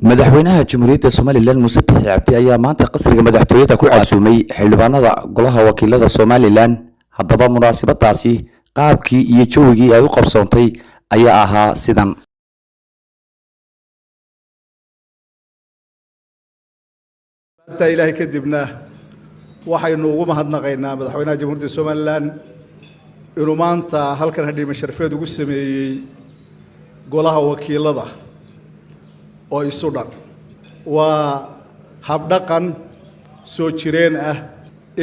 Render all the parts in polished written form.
Madaxweynaha Jamhuuriyadda Somaliland Muuse Bixi Cabdi ayaa maanta qasriga madaxtooyada ku casuumay xildhibaanada golaha wakiilada Somaliland. Haddaba munaasabadaasi qaabkii iyo jawigii ay u qabsoontay ayaa ahaa sidan. Intaa Ilaahay kadibna, waxaynu ugu mahadnaqaynaa madaxweynaha Jamhuuriyadda Somaliland inuu maanta halkan hadhiime sharafeed ugu sameeyey golaha wakiilada oo isu dhan. Waa habdhaqan soo jireen ah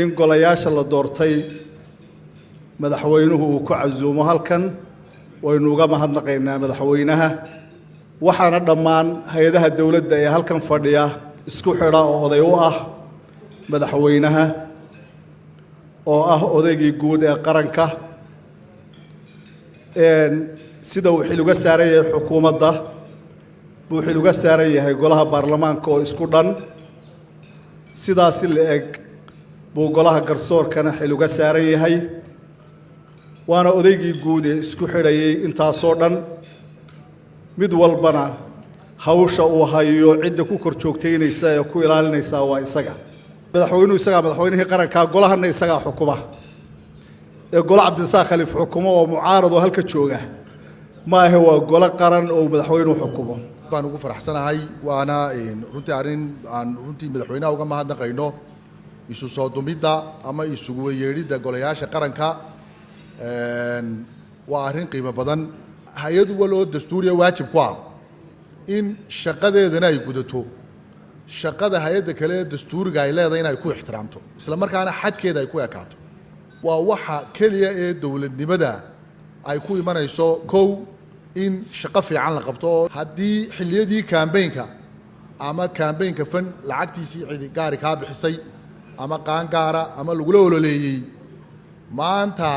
in golayaasha la doortay madaxweynuhu uu ku casuumo halkan. Waynu uga mahadnaqaynaa madaxweynaha. Waxaana dhammaan hay-adaha dowladda ee halkan fadhiya isku xidha oo oday u ah madaxweynaha, oo ah odaygii guud ee qaranka. Sida uu xil uga saaran yahay xukuumadda buu xil uga saaran yahay golaha baarlamaanka oo isku dhan. Sidaasi la eg buu golaha garsoorkana xil uga saaran yahay, waana odaygii guud ee isku xidhayay intaasoo dhan. Mid walbana hawsha uu hayo cidda ku kor joogtaynaysa ee ku ilaalinaysaa waa isaga. Madaxweynuhu isagaa madaxweynihii qarankaa, golahanna isagaa xukuma. Ee golo Cabdirasaaq Khaliif xukumo oo mucaarad oo halka jooga ma ahe, waa golo qaran oo madaxweynuhu xukumo. Baan ugu faraxsanahay, waana runtii arrin aan runtii madaxweynaha uga mahadnaqayno, isu soo dumidda ama isugu yeedhidda golayaasha qaranka. Waa arrin qiimo badan. Hay-ad wal oo dastuuriya waajib ku ah in shaqadeedana ay gudato, shaqada hay-adda kale ee dastuuriga ay leedahay in ay ku ixtiraamto, isla markaana xadkeeda ay ku ekaato. Waa waxa keliya ee dowladnimada ay ku imanayso. Kow, in shaqo fiican la qabto oo haddii xilliyadii campaignka ama campaignka fan lacagtiisii cidi gaari kaa bixisay ama qaangaara ama lagula ololeeyey, maanta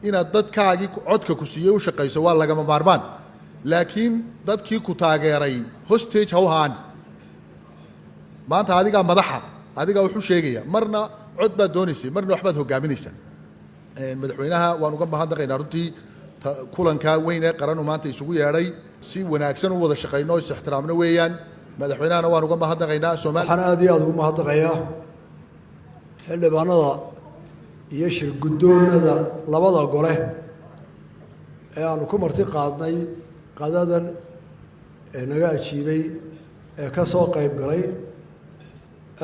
inaad dadkaagii codka ku siiyey u shaqayso waa lagama maarmaan, laakiin dadkii ku taageeray hostage ha u haan. Maanta adigaa madaxa, adigaa wuxu sheegaya. Marna cod baad doonaysay, marna waxbaad hogaaminaysaa. Madaxweynaha waan uga mahadnaqaynaa runtii kulanka weyn ee qaran uu maanta isugu yeedhay. Si wanaagsan u wada shaqayno, is ixtiraamno weeyaan. Madaxweynahana waan uga mahadnaqaynaa Soomaali. Waxaan aada iyo aada ugu mahadnaqayaa xildhibaanada iyo shir guddoonada labada gole ee aanu ku marti qaadnay qadadan ee naga ajiibay ee ka soo qayb galay.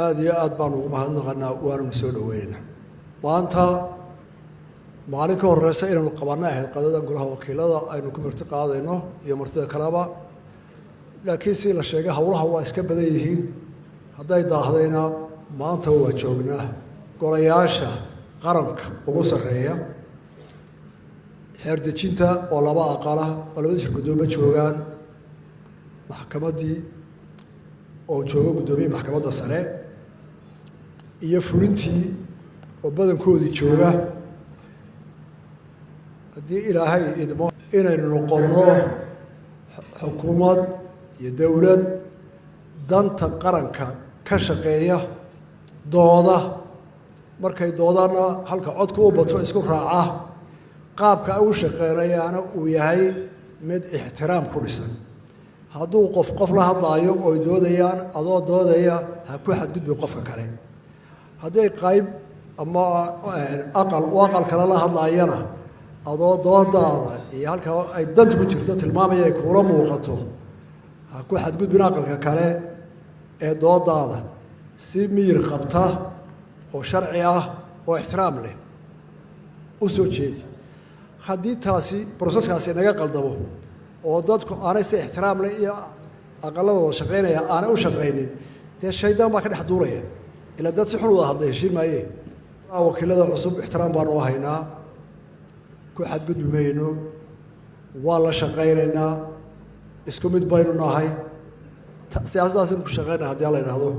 Aada iyo aad baanu ugu mahadnaqanaa, waananu soo dhaweynaynaa. Maanta maalin ka horeysa inaynu qabanna ahayd qadadan golaha wakiilada aynu ku marti qaadayno iyo martida kaleba, laakiin si la sheegay howlaha waa iska badan yihiin. Hadday daahdayna maanta waa joognaa. Golayaasha qaranka ugu sarreeya, xeerdejinta oo laba aqala oo labada shir guddooma joogaan, maxkamaddii oo jooga guddoomiye maxkamadda sare, iyo fulintii oo badankoodii jooga, haddii Ilaahay idmo inaynu noqonno xukuumad iyo dowlad danta qaranka ka shaqeeya, dooda markay doodana halka codka u bato isku raaca, qaabka ay u shaqeynayaana uu yahay mid ixtiraam ku dhisan. Hadduu qof qof la hadlaayo oy doodayaan, adoo doodaya ha ku xadgudbin qofka kale. Hadday qayb ama aqal u aqal kale la hadlaayana, adoo doodaada iyo halka ay danta ku jirto tilmaamaya ay kuula muuqato, ha ku xadgudbin aqalka kale ee doodaada si miyir qabta oo sharci ah oo ixtiraam leh u soo jeedi. Haddii taasi processkaasi naga qaldamo oo dadku aanay si ixtiraam leh iyo aqaladooda shaqaynaya aanay u shaqaynin, dee shaydaan baa ka dhex duulaya. Ilaa dad si xun wada hadlay heshiin maayeen. Wakiilada cusub ixtiraam baanu u haynaa, ku xadgudbi mayno, waa la shaqaynaynaa, isku mid baynu nahay, siyaasaddaasaynu ku shaqaynaa haddii alla idhaahdo.